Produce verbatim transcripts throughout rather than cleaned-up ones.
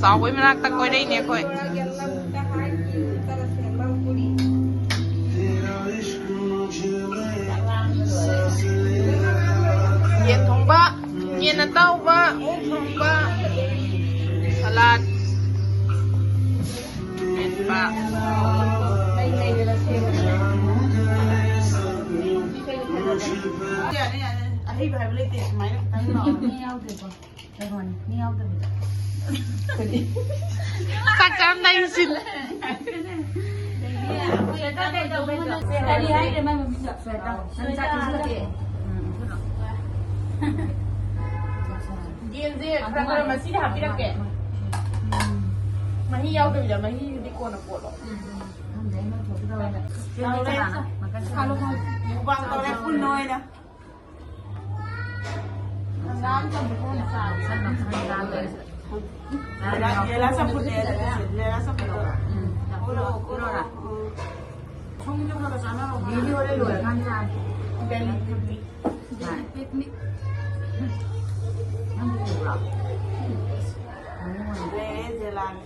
ꯆꯥꯎꯕꯩ ꯃꯅꯥꯛꯇ ꯀꯣꯏꯔꯛꯏꯅꯦ ꯑꯩꯈꯣꯏ꯫ ꯌꯦꯟ ꯊꯣꯡꯕ, ꯌꯦꯟ ꯑꯇꯥꯎꯕ, ꯑꯣꯛ ꯊꯣꯡꯕ, ꯁꯂꯥꯗ, ꯃꯦꯠꯄ꯫ ꯑꯍꯩꯕ ꯍꯥꯏꯕ ꯂꯩꯇꯦ, ꯁꯨꯃꯥꯏꯅ ꯈꯤꯇꯪ ꯇꯧꯔꯒ꯫ ꯀꯩꯅꯣꯅꯤ, ꯃꯤ ꯌꯥꯎꯗꯕꯤꯗ꯫ ꯆꯥꯛ ꯆꯥꯔꯝꯗꯥꯏꯒꯤ ꯁꯤꯟ꯫ ꯀꯔꯤ ꯍꯥꯏꯒꯦ ꯃꯥꯏ ꯃꯃꯤꯡꯗꯣ? ꯁ꯭ꯋꯦꯇꯥ꯫ ꯅꯪ ꯆꯥꯛ ꯆꯥꯁꯤꯜꯂꯛꯀꯦ꯫ ꯎꯝ, ꯎꯝ, ꯌꯦꯟꯁꯦ ꯈꯔ ꯈꯔ ꯃꯁꯤꯗ ꯍꯥꯞꯄꯤꯔꯛꯀꯦ꯫ ꯃꯍꯤ ꯌꯥꯎꯗꯕꯤꯗ, ꯃꯍꯤꯗꯨꯗꯤ ꯀꯣꯟꯅ ꯀꯣꯠꯂꯣ꯫ ꯎꯝ, ꯎꯝ꯫ ꯈꯪꯗꯦ, ꯑꯩ ꯅꯣꯏ ꯊꯣꯛꯀꯗꯧꯔꯦ꯫ ꯃꯨꯛꯕꯥꯡ ꯇꯧꯔꯦ, ꯄꯨꯟꯅ ꯑꯣꯏꯅ꯫ ꯍꯪꯒꯥꯝ ꯆꯝꯐꯨꯠ ꯑꯣꯏꯅ ꯆꯥꯔꯒꯦ꯫ ꯂꯦꯂꯥ ꯆꯝꯐꯨꯠꯅꯦ ꯑꯗꯨꯗꯤ꯫ ꯂꯦꯂꯥ ꯆꯝꯐꯨꯠ ꯇꯧꯔ꯫ ꯎꯝ꯫ ꯄꯨꯔꯛꯑꯣ, ꯄꯨꯔꯛꯑꯣ꯫ ꯁꯣꯝꯒꯤꯁꯨ ꯈꯔ ꯈꯔ ꯆꯥꯅꯔꯣ꯫ ꯗꯦꯂꯤ ꯍꯣꯔꯦꯟ ꯂꯣꯏꯔꯀꯥꯟ ꯆꯥꯔꯒꯦ꯫ Daily picnic. ꯍꯣꯏ꯫ ꯄꯤꯛꯅꯤꯛ꯫ ꯅꯪꯗꯤ ꯎꯕ꯭ꯔꯣ? ꯂꯩꯔꯦ ꯖꯦꯂꯥꯅꯤ꯫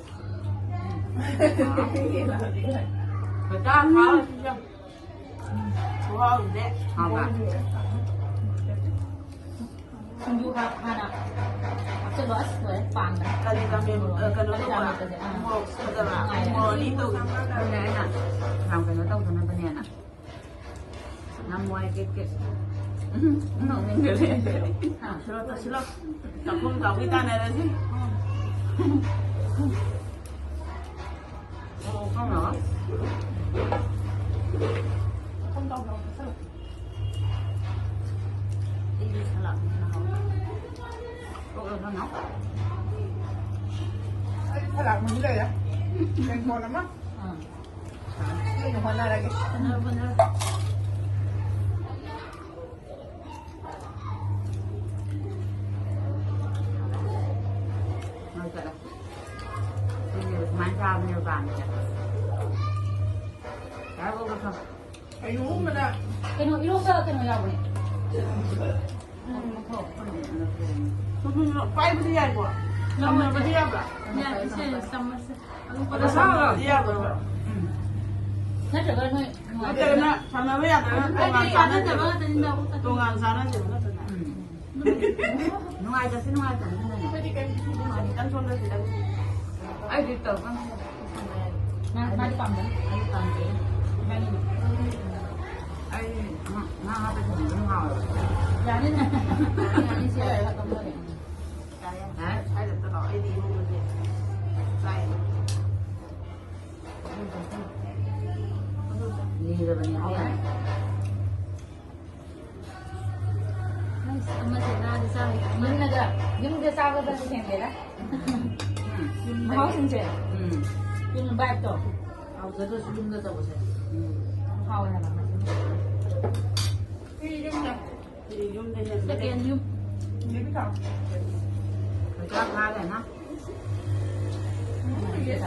ꯍꯣꯏ, ꯆꯥ ꯈꯥꯎ꯫ ꯈꯨꯍꯥꯎꯁꯦ꯫ ꯍꯥꯎꯕ꯭ꯔꯥ? ꯁꯤꯡꯖꯨ ꯍꯥ-, ꯍꯥꯟꯅ ꯍꯥꯞꯆꯜꯂꯣ꯫ ꯑꯁ, ꯂꯣꯏꯔꯦ, ꯄꯥꯟꯗ꯫ ꯀꯔꯤ ꯀꯥꯡꯃꯦꯠ, ꯑ, ꯀꯩꯅꯣ ꯀꯔꯤ ꯇꯧꯕ? ꯀꯥꯡꯃꯦꯠ ꯇꯧꯁꯦ? ꯑꯥ꯫ ꯃꯣꯔꯣꯛ ꯁꯥꯗꯕ? ꯅꯨꯡꯉꯥꯏꯔꯦ꯫ ꯃꯣꯔꯣꯛ ꯑꯅꯤ ꯇꯧꯒꯦ꯫ ꯑꯗꯨꯅꯦ ꯑꯩꯅ ꯌꯥꯝ ꯀꯩꯅꯣ ꯇꯧꯗꯅꯕꯅꯦꯅ꯫ ꯌꯥꯝ ꯋꯥꯏ ꯀꯦꯛ ꯀꯦꯛ꯫ ꯎꯝ, ꯅꯣꯛꯅꯤꯡꯗ꯭ꯔꯦ꯫ ꯍꯥ? ꯇꯧꯁꯤꯜꯂꯣ, ꯇꯧꯁꯤꯜꯂꯣ꯫ ꯆꯥꯛꯈꯨꯝ ꯆꯥꯎꯕꯤ ꯇꯥꯟꯅꯔꯁꯤ꯫ ꯑꯩ ꯐꯂꯥꯛ ꯃꯍꯤ ꯂꯩꯔꯦ꯫ ꯇꯦꯡꯀꯣꯠ ꯑꯃ꯫ ꯑꯥ꯫ ꯑꯩꯅ ꯍꯣꯠꯅꯔꯒꯦ꯫ ꯍꯣꯠꯅꯔꯣ, ꯍꯣꯠꯅꯔꯣ꯫ ꯍꯣꯏ, ꯆꯠꯂꯣ꯫ ꯁꯤꯡꯖꯨ ꯁꯨꯃꯥꯏꯅ ꯆꯥꯕꯅꯦꯕ ꯄꯥꯝꯃꯤꯁꯦ꯫ ꯌꯥꯔꯦ, ꯀꯣꯛ ꯀꯣꯛ ꯀꯣꯛ꯫ ꯀꯩꯅꯣꯒꯨꯝꯕꯗ꯫ ꯀꯩꯅꯣ, ꯏꯔꯣꯝꯕ ꯀꯩꯅꯣ ꯌꯥꯎꯕꯅꯦ꯫ ꯎꯝ, ꯄꯥꯏꯕꯗꯤ ꯌꯥꯏꯀꯣ? ꯊꯝꯅꯕꯗꯤ ꯌꯥꯕ꯭ꯔꯥ? ꯌꯥꯏ, ꯏꯆꯦ, ꯆꯥꯃꯁꯁꯦ꯫ ꯑꯗꯨꯝ ꯄꯣꯠ ꯊꯝꯅꯕꯗꯤ ꯌꯥꯕ꯭ꯔꯥ? ꯎꯝ꯫ ꯅꯠꯇ꯭ꯔꯒ ꯅꯣꯏ ꯅꯠꯇ꯭ꯔꯒꯅ ꯊꯝꯅꯕ ꯌꯥꯗ꯭ꯔꯒꯅ ꯇꯣꯉꯥꯟ ꯆꯥꯅꯗꯦꯕ? ꯇꯣꯉꯥꯟ ꯆꯥꯅꯗꯦꯕ ꯅꯠꯇ꯭ꯔꯒ? ꯎꯝ꯫ ꯅꯨꯡꯉꯥꯏꯇ꯭ꯔꯁꯨ ꯅꯨꯡꯉꯥꯏꯇꯕꯅꯤꯅꯅꯦ꯫ ꯑꯩꯈꯣꯏꯗꯤ ꯀꯩꯝ ꯈꯤꯇꯪ ꯁꯣꯝꯗ ꯈꯤꯇꯪ꯫ ꯑꯩꯗꯤ ꯇꯧꯔꯛꯀꯅꯤ꯫ ꯃꯥ-, ꯃꯥꯗꯤ ꯄꯥꯝꯕꯅꯤ꯫ ꯑꯩ ꯄꯥꯝꯗꯦ꯫ ꯏꯕꯥꯅꯤꯅ꯫ ꯑꯩ ꯉꯥ, ꯉꯥ ꯍꯥꯞꯄ ꯊꯣꯡꯕ ꯑꯗꯨꯝ ꯍꯥꯎꯋꯦꯕ꯫ ꯌꯥꯅꯤꯅꯦ꯫ ꯌꯥꯅꯤ, ꯁꯤ ꯂꯣꯏꯔꯒ ꯇꯧꯔꯒꯦ꯫ ꯌꯥꯔꯦ, ꯌꯥꯔꯦ꯫ ꯁ꯭ꯋꯥꯏꯗ ꯑꯝꯇ ꯂꯥꯛꯑꯣ꯫ ꯑꯩꯗꯤ ꯏꯔꯣꯟꯕꯁꯦ ꯆꯥꯏꯌꯦꯕ꯫ ꯂꯤꯔꯕꯅꯦ ꯑꯩꯈꯣꯏ꯫ ꯑꯁ, ꯑꯃꯁꯦ ꯉꯥꯗꯤ ꯆꯥꯔꯦ꯫ ꯌꯨꯝꯗꯒ, ꯌꯨꯝꯗ ꯆꯥꯕꯗ ꯍꯦꯟꯒꯦꯗ꯫ ꯎꯝ꯫ ꯃꯍꯥꯎꯁꯤꯡꯁꯦ꯫ ꯎꯝ꯫ ꯌꯨꯝ vibeꯇꯣ꯫ ꯍꯥꯎꯖꯗ꯭ꯔꯁꯨ ꯌꯨꯝꯗ ꯇꯧꯕꯁꯦ꯫ ꯎꯝ꯫ ꯍꯥꯎꯋꯦ ꯍꯥꯏꯕ꯫ ꯁꯤ ꯌꯨꯝꯗ꯫ ꯁꯤ ꯌꯨꯝꯗ ꯍꯦꯟꯕ ꯂꯩ꯫ Second ꯌꯨꯝ꯫ ꯕꯦꯕꯤ ꯊꯥꯎ꯫ ꯄꯩꯁꯥ ꯈꯥ ꯂꯩꯅ꯫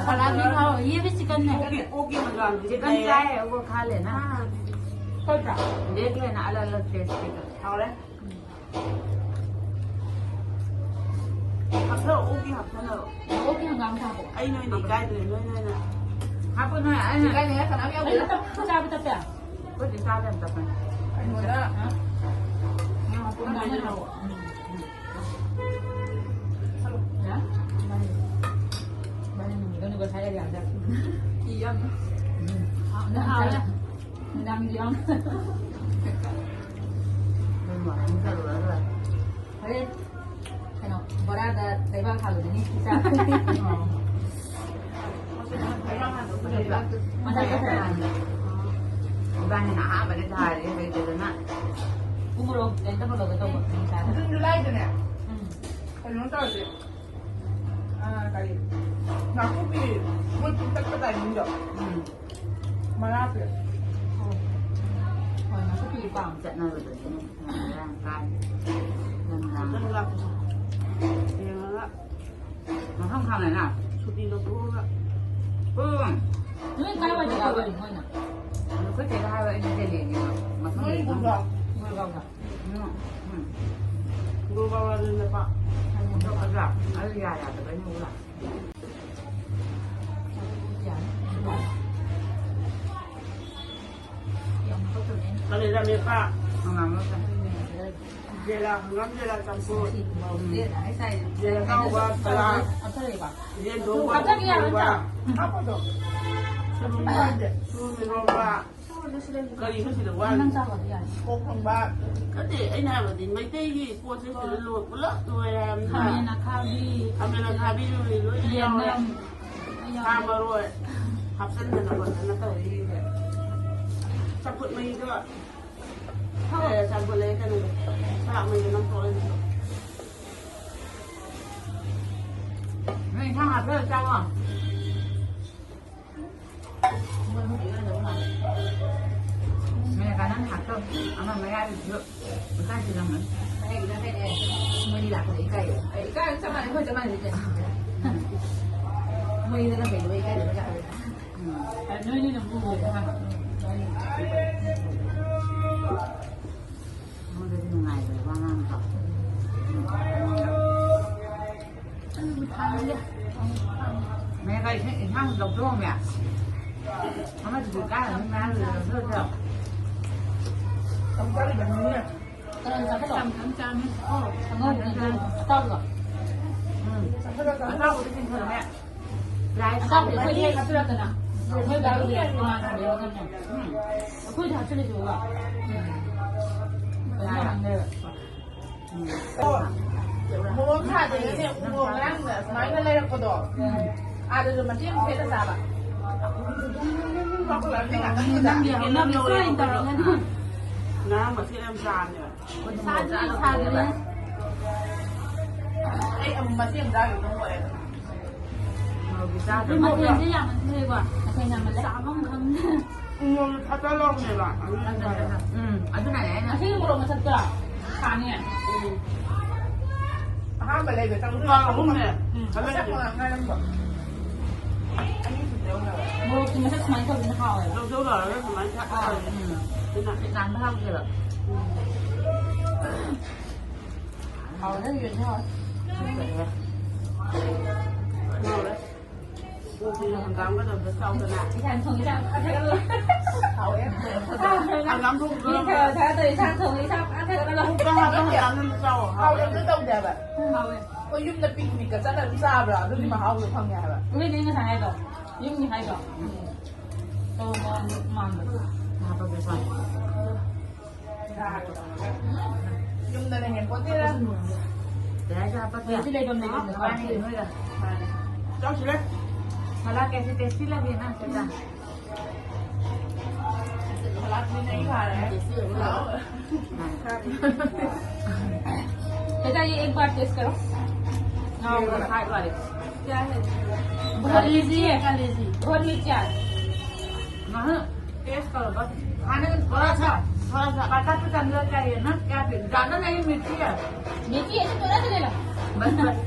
ꯁꯂꯥꯗ ꯍꯥꯎ, ये भी चिकन है। ओके, ओके, मंगा लो। चिकन फ्राई है, वो खा लेना। हाँ। देख लेना, अलग अलग टेस्ट का। ꯍꯥꯎꯔꯦ꯫ ꯍꯥꯞꯊꯔꯛꯑꯣ, ꯑꯣꯛꯀꯤ ꯍꯥꯞꯊꯅꯔꯣ꯫ ꯑꯣꯛꯀꯤ ꯍꯪꯒꯥꯝ ꯊꯥꯎ꯫ ꯑꯩ ꯅꯣꯏꯅ ꯏꯀꯥꯏꯗ꯭ꯔꯦ, ꯅꯣꯏ ꯅꯣꯏꯅ꯫ ꯍꯥꯞꯄꯨ ꯅꯣꯏ, ꯑꯩꯅ ꯏꯀꯥꯏꯅꯤꯡꯉꯥꯏ ꯀꯅꯥꯝ ꯌꯥꯎꯗꯦꯗ꯫ ꯑꯩꯈꯣꯏꯗꯤ ꯆꯥꯕ ꯇꯞꯄꯦ꯫ ꯑꯩꯈꯣꯏꯗꯤ ꯆꯥꯕ ꯌꯥꯝ ꯇꯞꯄꯅꯤ꯫ ꯀꯩꯅꯣꯗ꯫ ꯍꯥ? ꯅꯪ ꯍꯥꯞꯄꯨ ꯅꯪ ꯍꯥꯞꯄꯨ꯫ ꯍꯥꯞꯄꯨ꯫ ꯌꯥ? ꯏꯕꯥꯅꯤ, ꯏꯕꯥꯅꯤ ꯅꯨꯃꯤꯠ ꯑꯃꯗ ꯉꯁꯥꯏ ꯑꯦꯔꯤꯌꯥꯗ꯫ ꯀꯤ ꯌꯥꯝ꯫ ꯎꯝ꯫ ꯍꯥꯎꯅ ꯍꯥꯎꯅ꯫ ꯅꯨꯃꯤꯗꯥꯡꯒꯤ ꯌꯥꯝ꯫ ꯍꯣꯔꯦꯟ ꯀꯩꯅꯣ, ꯕꯣꯔꯥꯗ ꯂꯩꯕꯥꯛ ꯊꯥꯔꯨꯗꯣꯏꯅꯤ, ꯏꯆꯥ꯫ ꯃꯊꯛꯇ ꯊꯥꯔꯅꯤ꯫ ꯏꯕꯥꯅꯤꯅ ꯑꯍꯥꯟꯕꯗ ꯊꯥꯔꯦ, ꯍꯩꯇꯗꯅ꯫ ꯎꯃꯣꯔꯣꯛ ꯀꯩꯝꯇ ꯄꯨꯔꯛꯑꯣ ꯇꯧꯕ, ꯏꯆꯥꯗ꯫ ꯖꯨꯟ ꯖꯨꯂꯥꯏꯗꯅꯦ, ꯎꯝ꯫ ꯀꯩꯅꯣ ꯇꯧꯔꯁꯦ꯫ ꯑꯥ, ꯀꯔꯤ? ꯅꯥꯀꯨꯞꯄꯤ ꯃꯣꯏ ꯄꯨꯡ ꯇꯠꯄ timingꯗꯣ꯫ ꯎꯝ꯫ ꯃꯔꯥ ꯄꯤꯔꯛ꯫ ꯑꯣ꯫ ꯍꯣꯏ, ꯅꯥꯀꯨꯞꯄꯤꯗꯤ ꯄꯥꯝꯃꯦ꯫ ꯆꯠꯅꯕꯗꯨꯅꯤ ꯃꯔꯥꯡ ꯀꯥꯏ꯫ ꯅꯪ ꯂꯥꯛꯄꯁꯦ꯫ ꯌꯦꯡꯉꯒ꯫ ꯃꯐꯝ ꯈꯪꯉꯦꯅ꯫ ꯁꯨꯇꯤ ꯂꯧꯊꯣꯛꯑꯒ꯫ ꯎꯝ꯫ ꯅꯣꯏ ꯀꯥꯏꯋꯥꯏꯗ ꯂꯥꯛꯇꯣꯏꯅꯣ ꯃꯣꯏꯅ? ꯑꯩꯈꯣꯏ ꯆꯦꯗ ꯍꯥꯏꯕ ꯑꯩꯅ ꯗꯦꯜꯂꯤꯅꯦꯕ꯫ ꯃꯐꯝ ꯅꯣꯏ ꯂꯩꯐꯝ꯫ ꯒꯨꯔꯒꯥꯎ꯫ ꯒꯨꯔꯒꯥꯎꯗ꯫ ꯎꯝ, ꯎꯝ꯫ ꯒꯨꯔꯒꯥꯎ ꯍꯥꯏꯕ ꯅꯨꯄꯥ꯫ ꯈꯪꯉꯦ꯫ ꯑꯗꯨ ꯌꯥ ꯌꯥꯗꯕꯩꯅꯦ ꯎꯂꯥ꯫ ꯀꯥꯂꯦꯟꯗ ꯃꯦꯠꯄ꯫ ꯍꯪꯒꯥꯝ ꯃꯦꯠꯄ꯫ ꯖꯦꯂꯥ, ꯍꯪꯒꯥꯝ ꯖꯦꯂꯥ ꯆꯝꯐꯨꯠ꯫ ꯖꯦꯂꯥ ꯑꯇꯥꯎꯕ, ꯁꯂꯥꯗ꯫ ꯌꯦꯟ ꯊꯣꯡꯕ, ꯍꯥꯞꯆꯒꯦ ꯌꯥꯔꯣꯏꯗ꯭ꯔꯥ? ꯊꯣꯡꯕ꯫ ꯍꯥꯞꯄꯗꯣ꯫ ꯁꯣꯏꯕꯨꯝ ꯏꯔꯣꯝꯕ꯫ ꯀꯔꯤꯅꯣ ꯁꯤꯗ ꯋꯥꯠꯂꯤ? ꯅꯪ ꯆꯥꯕꯗꯤ ꯌꯥꯅꯤ꯫ ꯀꯣꯛ ꯊꯣꯡꯕ꯫ ꯅꯠꯇꯦ, ꯑꯩꯅ ꯍꯥꯏꯕꯗꯤ ꯃꯩꯇꯩꯒꯤ ꯄꯣꯠꯁꯦ ꯁꯤꯗ ꯂꯣꯏ-, ꯄꯨꯂꯞ ꯂꯣꯏꯔꯦ ꯍꯥꯏꯕꯅꯤꯅ꯫ ꯈꯥꯃꯦꯟ ꯑꯈꯥꯕꯤ꯫ ꯈꯥꯃꯦꯟ ꯑꯈꯥꯕꯤ ꯂꯣꯏ, ꯂꯣꯏ ꯌꯥꯎꯔꯦ꯫ ꯌꯦꯅꯝ꯫ ꯁꯥ ꯃꯔꯣꯏ ꯍꯥꯞꯆꯤꯟꯗꯅ ꯈꯣꯠꯇꯅ ꯇꯧꯔꯤꯁꯦ꯫ ꯆꯝꯐꯨꯠ ꯃꯍꯤꯗꯣ꯫ ꯍꯣꯏ꯫ ꯑꯦ, ꯆꯝꯐꯨꯠ ꯂꯩ ꯀꯩꯅꯣꯗꯣ꯫ ꯁꯂꯥꯗ ꯃꯍꯤꯗꯣ ꯅꯪ ꯊꯣꯛꯂꯛꯑꯦ꯫ ꯅꯣꯏ ꯏꯟꯁꯥꯡ ꯍꯥꯞꯆꯜꯂ ꯆꯥꯎꯋꯣ꯫ ꯃꯦꯅꯦꯀꯥ ꯅꯪ ꯉꯥꯏꯍꯥꯛꯇꯪ ꯑꯃ ꯃꯌꯥꯏꯗꯨꯁꯨ ꯂꯨꯄꯥ ꯁꯤꯜꯂꯝꯃꯅꯤ꯫ ꯃꯌꯥꯏꯒꯤꯗ ꯍꯥꯏꯔꯛꯑꯦ꯫ ꯃꯣꯏꯅꯤ ꯂꯥꯛꯄꯗ ꯏꯀꯥꯏꯌꯦ꯫ ꯑꯩ ꯏꯀꯥꯏꯕ ꯆꯞ ꯃꯥꯟꯅꯩ, ꯑꯩꯈꯣꯏ ꯆꯞ ꯃꯥꯟꯅꯩ ꯀꯩꯅꯣ꯫ ꯃꯣꯏꯅꯤꯗꯅ ꯀꯩꯗꯧꯕꯩ ꯏꯀꯥꯏꯗꯣꯏꯅꯣ ꯍꯥꯏꯕ꯫ ꯎꯝ꯫ ꯑ, ꯅꯣꯏꯅꯤꯅ ꯃꯨꯛ ꯑꯣꯏꯕ ꯍꯥꯟꯅ꯫ ꯃꯣꯏꯗꯗꯤ ꯅꯨꯡꯉꯥꯏꯕꯅꯦ ꯋꯥ ꯉꯥꯡꯕꯗꯣ꯫ ꯃꯌꯥꯏ ꯏꯟꯁꯥꯡ, ꯏꯟꯁꯥꯡ ꯂꯧꯊꯣꯛꯑꯝꯃꯦ꯫ ꯑꯃꯗꯨꯗꯤ ꯀꯥꯏꯗꯅꯣ ꯃꯌꯥꯝꯗꯨꯗ ꯂꯧꯊꯣꯛꯑꯒ꯫ ꯀꯅꯥꯅ ꯆꯥꯈꯠꯂꯣ? ꯆꯝ ꯆꯝ ꯆꯥꯝꯃꯦ꯫ ꯑꯣ, ꯑꯉꯧꯕꯗꯨꯗꯤ ꯑꯇꯥꯎꯕꯗꯣ? ꯎꯝ꯫ ꯑꯇꯥꯎꯕꯗꯣ ꯆꯤꯡꯊꯔꯝꯃꯦ꯫ ꯂꯥꯏ ꯑꯇꯥꯎꯕꯗꯣ ꯑꯩꯈꯣꯏꯗꯤ ꯍꯦꯛ ꯍꯥꯞꯆꯤꯜꯂꯛꯇꯅ꯫ ꯅꯣꯏ ꯕꯥꯒꯤ ꯇꯣꯉꯥꯟꯅ ꯊꯝꯕꯤꯔꯣ ꯅꯪꯅ꯫ ꯎꯝ꯫ ꯑꯩꯈꯣꯏꯗ ꯍꯥꯞꯆꯤꯜꯂꯁꯨ ꯎꯕ꯫ ꯎꯝ꯫ ꯀꯩꯅꯣ ꯈꯪꯗꯦꯕ꯫ ꯃꯣꯔꯣꯛ ꯁꯥꯗꯦꯅꯅꯦ, ꯎꯃꯣꯔꯣꯛ ꯉꯔꯥꯡ ꯁꯨꯃꯥꯏꯅ ꯂꯩꯔꯛꯄꯗꯣ, ꯑꯥꯗꯁꯨ ꯃꯆꯦꯠ ꯑꯃ ꯈꯦꯠꯂ ꯆꯥꯕ꯫ ꯅꯪꯒꯤ ꯍꯧꯅꯕꯤ ꯁꯣꯏꯅ ꯇꯧꯔꯝꯒꯅꯤ꯫ ꯉꯔꯥꯡ ꯃꯆꯦꯠ ꯑꯃ ꯆꯥꯕꯅꯦꯕ꯫ ꯁꯥꯗ꯭ꯔꯤ, ꯁꯥꯗ꯭ꯔꯤ꯫ ꯑꯩ ꯑꯃꯨꯛ ꯃꯆꯦꯠ ꯑꯃ ꯆꯥꯈꯤꯕꯗꯣ ꯑꯣꯏꯔꯦ꯫ ꯃꯣꯔꯣꯛꯇꯤ ꯆꯥꯗ꯭ꯔꯦ꯫ ꯃꯊꯦꯜꯁꯦ ꯌꯥꯝꯃꯟꯈ꯭ꯔꯦꯀꯣ꯫ ꯃꯊꯦꯜ ꯌꯥꯝꯃꯜꯂꯦ꯫ ꯆꯥꯐꯝ ꯈꯪꯗꯦ꯫ ꯎꯝ, ꯊꯥꯗꯔꯛꯑꯕꯅꯦꯕ꯫ ꯎꯝ, ꯑꯗꯨꯅꯅꯦ ꯑꯩꯅ ꯑꯁꯤꯒꯤ ꯃꯣꯔꯣꯛ ꯃꯊꯛꯇꯣ ꯁꯥꯅꯤ꯫ ꯎꯝ꯫ ꯑꯍꯥꯟꯕ ꯂꯩꯕ ꯆꯪꯕ ꯂꯨꯄꯥ ꯑꯍꯨꯝꯅꯦ꯫ ꯎꯝ꯫ ꯈꯜꯂꯛꯏꯁꯦ꯫ ꯃꯁꯛ ꯃꯉꯥꯜ ꯉꯥꯏꯔꯝꯕ꯫ ꯑꯅꯤꯁꯨꯗ ꯌꯧꯅꯕ꯫ ꯃꯣꯔꯣꯛꯀꯤ ꯃꯁꯛ ꯁꯨꯃꯥꯏꯅ ꯇꯧꯕꯅ ꯍꯥꯎꯋꯦꯕ꯫ ꯖꯧ ꯖꯧ ꯂꯥꯎꯔꯒ ꯁꯨꯃꯥꯏꯅ ꯊꯛꯄ ꯑꯥ, ꯇꯧꯋꯦ꯫ ꯎꯝ꯫ ꯑꯗꯨꯅ ꯅꯥꯟꯕ ꯍꯥꯎꯖꯦꯕ꯫ ꯎꯝ꯫ ꯍꯥꯎꯋꯦ, ꯅꯪꯒꯤꯗꯨꯅ ꯍꯥꯎꯋꯦ꯫ ꯍꯪꯒꯥꯝꯒꯗꯕꯗ ꯆꯥꯎꯗꯅ꯫ ꯏꯁꯥꯅ ꯊꯣꯡꯉꯤ ꯆꯥꯛ ꯆꯥꯊꯔꯒ ꯂꯣꯏꯔꯦ꯫ ꯍꯥꯎꯋꯦ꯫ ꯍꯪꯒꯥꯝ ꯊꯣꯡꯕꯗꯣ ꯃꯤ ꯊꯔꯣꯏ ꯊꯔꯣꯏ ꯇꯧꯔꯤ, ꯏꯁꯥꯅ ꯊꯣꯡꯉꯤ ꯆꯥꯛ ꯆꯥꯊꯔꯒ ꯂꯣꯏꯔꯦ꯫ ꯄꯨꯛꯇ ꯍꯥꯞꯄ ꯍꯪꯒꯥꯝꯗꯨ ꯆꯥꯎ꯫ ꯍꯥꯎꯋꯦ꯫ ꯍꯥꯎꯋꯦ꯫ ꯑꯩꯈꯣꯏ ꯌꯨꯝꯗ ꯄꯤꯛꯅꯤꯛꯀ ꯆꯠꯂꯒ ꯆꯥꯕ꯭ꯔꯥ? ꯑꯗꯨꯒꯤ ꯃꯍꯥꯎꯗꯣ ꯐꯪꯉꯦ ꯍꯥꯏꯕ꯫ ꯑꯗꯨꯅꯦ ꯑꯩ ꯉꯁꯥꯏ ꯍꯥꯏꯗꯣ꯫ ꯌꯨꯝꯒꯤ ꯍꯥꯏꯗꯣ꯫ ꯇꯧꯕ ꯃꯥꯟꯕꯗꯣ꯫ ꯍꯥꯞꯄꯒꯦꯀꯣ꯫ ꯌꯨꯝꯗꯅ ꯍꯦꯟꯄꯣꯠꯇꯦꯗ꯫ ꯀꯩ ꯍꯥꯏꯒꯦ ꯍꯥꯞꯄꯛꯀꯦ? ꯍꯧꯖꯤꯛ ꯂꯩꯐꯝ ꯂꯩꯐꯝꯗ ꯃꯥꯅꯦ, ꯆꯥꯎꯁꯤꯜꯂꯦ꯫ ꯃꯥꯅꯦ꯫ ꯆꯥꯎꯁꯤꯜꯂꯦ꯫ ꯁꯂꯥꯗ ꯀꯩꯁꯤ ꯇꯦꯁꯇꯤ ꯂꯩꯌꯦ ꯅꯪ ꯁꯤꯗ꯫ ꯁꯂꯥꯗꯅꯤꯅ ꯑꯩ ꯐꯔꯦ꯫ ꯇꯦꯁꯇꯤ ꯑꯣꯏꯕ ꯂꯥꯛꯑꯣ꯫ बेटा, ये एक बार टेस्ट करो। हाँ, वो फ्राई वाले। क्या है? बहुत लीची है। बहुत लीची है। हाँ, टेस्ट करो बस। खाने में थोड़ा सा, थोड़ा सा। पता तो चंद्र चाहिए ना, क्या फिर? ज्यादा नहीं, मिर्ची है। मिर्ची है तो थोड़ा सा ले लो। बस, बस।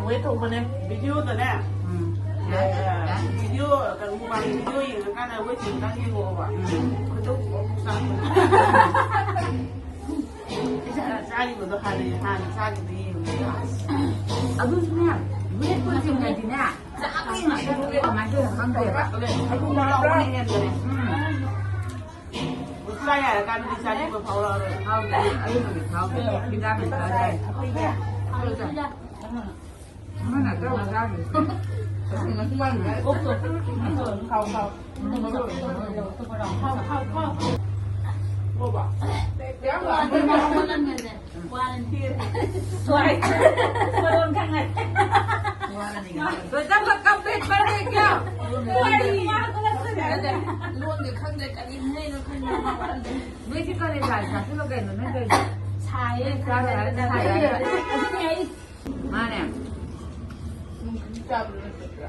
ꯋꯦꯠ ꯇꯧꯕꯅꯦ꯫ ꯚꯤꯗꯤꯑꯣꯗꯅꯦ꯫ ꯎꯝ꯫ ꯚꯤꯗꯤꯑꯣ, ꯀꯩꯅꯣ, ꯃꯨꯛꯕꯥꯡ ꯚꯤꯗꯤꯑꯣ ꯌꯦꯡꯉꯀꯥꯟꯗ ꯋꯦꯠ ꯆꯤꯡꯉꯀꯥꯟꯗ ꯌꯦꯡꯉꯛꯑꯣꯕ꯫ ꯎꯝ꯫ ꯈꯣꯏꯗꯧ ꯁꯥꯎꯒꯠꯂꯛꯑꯦ꯫ ꯏꯁꯥꯅ ꯆꯥꯈꯤꯕꯗꯣ ꯍꯥꯟꯅ, ꯍꯥꯟꯅ ꯆꯥꯈꯤꯕꯗꯣ ꯌꯦꯡꯉꯣ꯫ ꯑꯗꯨꯁꯨꯅꯦ, ꯋꯦꯠ ꯆꯤꯡꯉꯗꯤꯅꯦ, ꯆꯥꯕꯒꯤ ꯉꯥꯛꯇ ꯀꯃꯥꯏꯅ ꯇꯧꯔꯤꯅꯣ ꯈꯪꯗꯦꯕ꯫ ꯑꯗꯨ ꯃꯍꯥꯎ ꯑꯃ ꯍꯦꯟꯕꯅꯦ꯫ ꯎꯝ꯫ ꯆꯥ ꯌꯥꯔꯀꯥꯟꯗꯗꯤ ꯆꯥꯅꯤꯡꯕ ꯐꯥꯎꯔꯛꯑꯔꯣꯏ꯫ ꯐꯥꯎꯗꯦ, ꯑꯗꯨꯕꯨꯗꯤ ꯐꯥꯎꯗꯦ꯫ ꯚꯤꯇꯥꯃꯤꯟ ꯆꯥꯗ꯭ꯔꯦ꯫ ꯃꯥꯅ ꯑꯆꯧꯕ ꯆꯥꯗ꯭ꯔꯦ꯫ ꯈꯥꯎ, ꯈꯥꯎ꯫ ꯈꯥꯎ, ꯈꯥꯎ, ꯈꯥꯎ꯫ ꯌꯥꯝ ꯋꯥꯅ ꯁꯣꯏ꯫ ꯃꯔꯣꯟ ꯈꯪꯉꯦ꯫ ꯂꯣꯏꯅꯃꯛ complete ꯄꯥꯔꯦ ꯀꯌꯥ? ꯋꯥꯔꯤ ꯉꯥꯡꯕ ꯅꯠꯇꯦ꯫ ꯅꯠꯇꯦ, ꯂꯣꯟꯗꯤ ꯈꯪꯗ꯭ꯔꯦ, ꯀꯔꯤ ꯍꯥꯏꯅꯣ ꯈꯪꯗ꯭ꯔꯦ꯫ ꯅꯣꯏꯗꯤ ꯀꯔꯤ ꯂꯥꯏ ꯆꯥꯁꯤꯜꯂꯣ ꯀꯩꯅꯣ, ꯅꯣꯏ ꯀꯩꯅꯣ? ꯁꯥꯏꯌꯦ, ꯅꯣꯏ ꯆꯥꯔꯣꯏ ꯍꯥꯏꯔꯗꯤ ꯁꯥꯏꯌꯦ꯫ ꯁꯥꯏ ꯍꯥꯏꯔꯗꯤ꯫ ꯑꯗꯨꯅꯦ ꯑꯩ ꯃꯥꯅꯦ꯫ ꯅꯨꯡꯇꯤꯒꯤ ꯆꯥꯕꯗꯣ ꯅꯠꯇ꯭ꯔꯥ?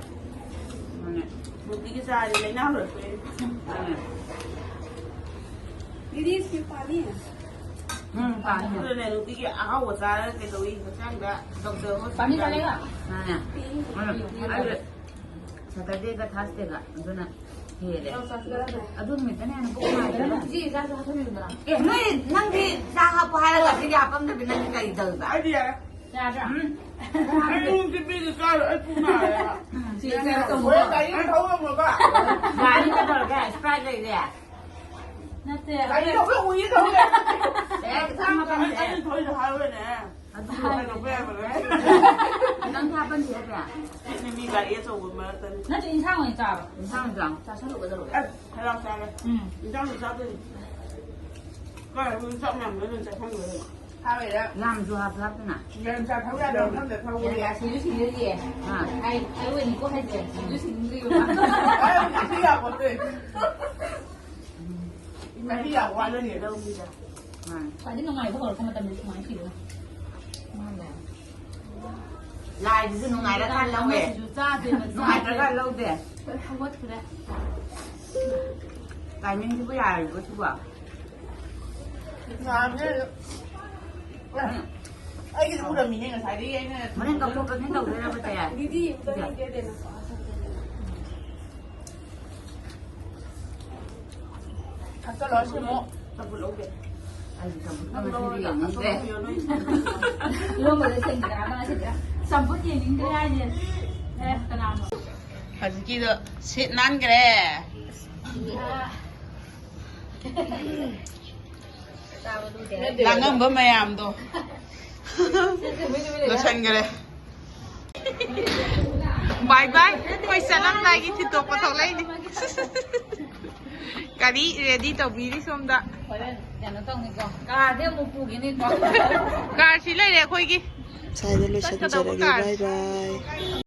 ꯃꯥꯅꯦ꯫ ꯅꯨꯡꯇꯤꯒꯤ ꯆꯥꯔꯗꯤ ꯂꯩꯅꯥ ꯂꯣꯏꯔꯛꯇꯣꯏꯅꯦ꯫ ꯃꯥꯅꯦ꯫ दीदी, इसमें पानी है? ꯎꯝ, ꯄꯥꯝꯃꯦ꯫ ꯑꯗꯨꯅꯦ, ꯅꯨꯡꯇꯤꯒꯤ ꯑꯍꯥꯎꯕ ꯆꯥꯔꯒ ꯀꯩꯗꯧꯏ? ꯍꯛꯆꯥꯡꯗ ꯗꯣꯛꯇꯔ ꯍꯣꯏ ꯄꯥꯅꯤ ꯆꯥꯅꯤꯡꯕ? ꯃꯥꯅꯦ꯫ ꯄꯤꯅꯤ꯫ ꯃꯥꯅꯦ꯫ ꯑꯩꯁꯦ ꯁꯦꯇꯔꯗꯦꯒ ꯊꯥꯔꯁꯗꯦꯒ ꯑꯗꯨꯅ ꯍꯦꯜꯂꯦ꯫ ꯑꯗꯨ ꯅꯨꯃꯤꯠꯇꯅ ꯍꯦꯟꯅ ꯄꯨꯛ ꯅꯨꯡꯉꯥꯏꯇꯦ꯫ ꯁꯤ ꯆꯥꯛꯁꯨ ꯍꯥꯞꯆꯤꯜꯂꯨꯗꯅ꯫ ꯑꯦ, ꯅꯣꯏ, ꯅꯪꯗꯤ ꯆꯥꯛ ꯍꯥꯞꯄꯣ ꯍꯥꯏꯔꯒ ꯁꯤꯗꯤ ꯍꯥꯞꯄꯝꯗꯕꯤ ꯅꯪꯗꯤ ꯀꯔꯤ ꯇꯧꯔꯤꯕ? ꯑꯩꯗꯤ ꯌꯥꯔꯦ꯫ ꯌꯥꯗ꯭ꯔꯥ? ꯎꯝ꯫ ꯑꯩ ꯌꯨꯝ ꯆꯠꯄꯤꯗ ꯆꯥꯔꯣꯏ, ꯑꯩ ꯄꯨꯛ ꯅꯥꯔꯦ꯫ ꯎꯝ, ꯁꯤ ꯆꯥꯛ ꯇꯧꯕ꯫ ꯍꯣꯔꯦꯟ ꯒꯥꯔꯤ ꯑꯃ ꯊꯧꯔꯝꯃꯣꯕ꯫ ꯒꯥꯔꯤ ꯀꯩꯗꯧꯔꯒꯦ? Sprite ꯂꯩꯔꯦ꯫ ꯅꯠꯇꯦ꯫ ꯒꯥꯔꯤ ꯊꯧꯕ ꯎꯏ ꯊꯧꯔꯦ꯫ ꯑꯦ, ꯆꯥꯛ ꯃꯥꯄꯟ ꯑꯩ, ꯊꯣꯛꯑꯦ꯫ ꯑꯩ ꯊꯣꯛꯏꯗꯣ ꯍꯥꯏꯔꯣꯏꯅꯦ꯫ ꯑꯗꯨ ꯍꯥꯏꯔꯣꯏ꯫ ꯅꯪ ꯊꯥꯕꯟꯗꯤ ꯍꯥꯏꯕ꯭ꯔꯥ? ꯃꯤ ꯒꯥꯔꯤ ꯑꯆꯧꯕ ꯃꯔꯛꯇꯅꯤ꯫ ꯅꯠꯇꯦ, ꯏꯟꯁꯥꯡ ꯑꯣꯏꯅ ꯆꯥꯕ꯫ ꯏꯟꯁꯥꯡ ꯆꯥ꯫ ꯆꯥꯁꯜꯂꯨ ꯀꯩꯗꯧꯔꯒꯦ? ꯑꯦ, ꯈꯔ ꯆꯥꯒꯦ꯫ ꯎꯝ꯫ ꯏꯟꯁꯥꯡꯁꯨ ꯆꯥꯗꯣꯏꯅꯤ꯫ ꯀꯥꯏ, ꯆꯥꯛ ꯃꯌꯥꯝꯗꯣ ꯑꯗꯨꯝ ꯆꯥꯁꯟꯈ꯭ꯔꯦ꯫ ꯍꯥꯎꯋꯦꯗ꯫ ꯌꯥꯝꯁꯨ ꯍꯥꯞꯁꯨ ꯍꯥꯞꯇꯅ꯫ ꯌꯥꯝ ꯆꯥ ꯊꯛꯎ ꯌꯥꯗꯕ ꯃꯐꯝꯗ ꯊꯛꯎ꯫ ꯌꯥ, ꯌꯥ, ꯁꯤꯁꯨ ꯁꯤꯟꯅꯔꯤꯌꯦ꯫ ꯑꯥ꯫ ꯑꯩ, ꯑꯩ ꯑꯣꯏꯅꯤꯀꯣ ꯍꯥꯏꯁꯦ꯫ ꯁꯤꯁꯨ ꯁꯤꯟꯅꯤꯡꯗ꯭ꯔꯤꯕ꯫ ꯑꯩ ꯍꯧꯖꯤꯛ ꯁꯤ ꯌꯥꯄꯣꯠꯇꯦ꯫ ꯃꯍꯤ ꯌꯥꯝ ꯋꯥꯠꯂꯅꯤ ꯂꯧꯕꯤꯗ꯫ ꯃꯥꯅꯤ꯫ ꯈ꯭ꯋꯥꯏꯗꯒꯤ ꯅꯨꯡꯉꯥꯏꯕ ꯍꯧꯔꯛꯄ ꯃꯇꯝꯗ ꯁꯨꯃꯥꯏꯅ ꯁꯤꯗꯅ꯫ ꯃꯥꯅꯦ꯫ ꯂꯥꯏꯁꯤꯁꯨ ꯅꯨꯡꯉꯥꯏꯔꯀꯥꯟ ꯂꯧꯋꯦ꯫ ꯑꯃꯁꯤꯁꯨ ꯆꯥꯗꯦꯅ ꯅꯨꯡꯉꯥꯏꯇ꯭ꯔꯀꯥꯟ ꯆꯥꯗꯦ꯫ ꯂꯧꯗꯦ꯫ ꯂꯣꯏ ꯍꯧꯒꯠꯈ꯭ꯔꯦ꯫ ꯇꯥꯏꯃꯤꯡꯁꯤꯕꯨ ꯌꯥꯔꯤꯕꯣ ꯁꯤꯕꯣ? ꯌꯥꯕꯅꯦ꯫ ꯑꯩꯒꯤꯗꯤ ꯎꯔꯝꯃꯤꯅꯦ ꯉꯁꯥꯏꯗꯒꯤ ꯑꯩꯅ꯫ ꯍꯣꯔꯦꯟ ꯀꯛꯊꯣꯛ ꯀꯛꯁꯤꯟ ꯇꯧꯗꯣꯏꯔꯕ ꯆꯦ? ꯗꯤꯗꯤ, ꯑꯝꯇ ꯂꯩꯒꯦ, ꯗꯦꯅ꯫ ꯊꯛꯆꯜꯂꯣ, ꯁꯤ ꯑꯃꯨꯛ ꯆꯝꯐꯨꯠ ꯂꯧꯒꯦ꯫ ꯑꯩꯁꯨ ꯆꯝꯐꯨꯠꯀ ꯉꯁꯤꯗꯤ ꯌꯦꯡꯅꯤꯡꯗ꯭ꯔꯦ꯫ ꯏꯔꯣꯝꯕꯗ ꯁꯦꯡꯗ꯭ꯔꯥ, ꯃꯥ ꯁꯦꯡꯗ꯭ꯔꯥ? ꯆꯝꯐꯨꯠ ꯌꯦꯡꯅꯤꯡꯗ꯭ꯔꯦ ꯍꯥꯏꯁꯦ꯫ ꯑꯦ, ꯀꯅꯥꯅꯣ? ꯍꯧꯖꯤꯛꯀꯤꯗꯣ ꯁꯤꯠ ꯅꯥꯟꯈ꯭ꯔꯦ꯫ ꯂꯥꯡꯉꯝꯕ ꯃꯌꯥꯝꯗꯣ ꯂꯣꯏꯁꯟꯈ꯭ꯔꯦ꯫ ꯕꯥꯏ ꯕꯥꯏ꯫ ꯑꯩꯈꯣꯏ ꯆꯠꯂꯝꯗꯥꯏꯒꯤ ꯊꯤꯟꯇꯣꯛꯄ ꯊꯣꯛꯂꯛꯏꯅꯤ꯫ ꯒꯥꯔꯤ ꯔꯦꯗꯤ ꯇꯧꯕꯤꯔꯤ ꯁꯣꯝꯗ꯫ ꯍꯣꯔꯦꯟ ꯀꯩꯅꯣ ꯇꯧꯅꯤꯀꯣ, ꯀꯥꯔꯗꯤ ꯑꯃꯨꯛ ꯄꯨꯈꯤꯅꯤꯀꯣ꯫ ꯀꯥꯔꯁꯤ ꯂꯩꯔꯦ ꯑꯩꯈꯣꯏꯒꯤ꯫ ꯁ꯭ꯋꯥꯏꯗ ꯆꯠꯀꯗꯧꯕ ꯂꯣꯏꯁꯤꯟꯖꯔꯒꯦ꯫ ꯀꯥꯔ꯫ ꯕꯥꯏ ꯕꯥꯏ꯫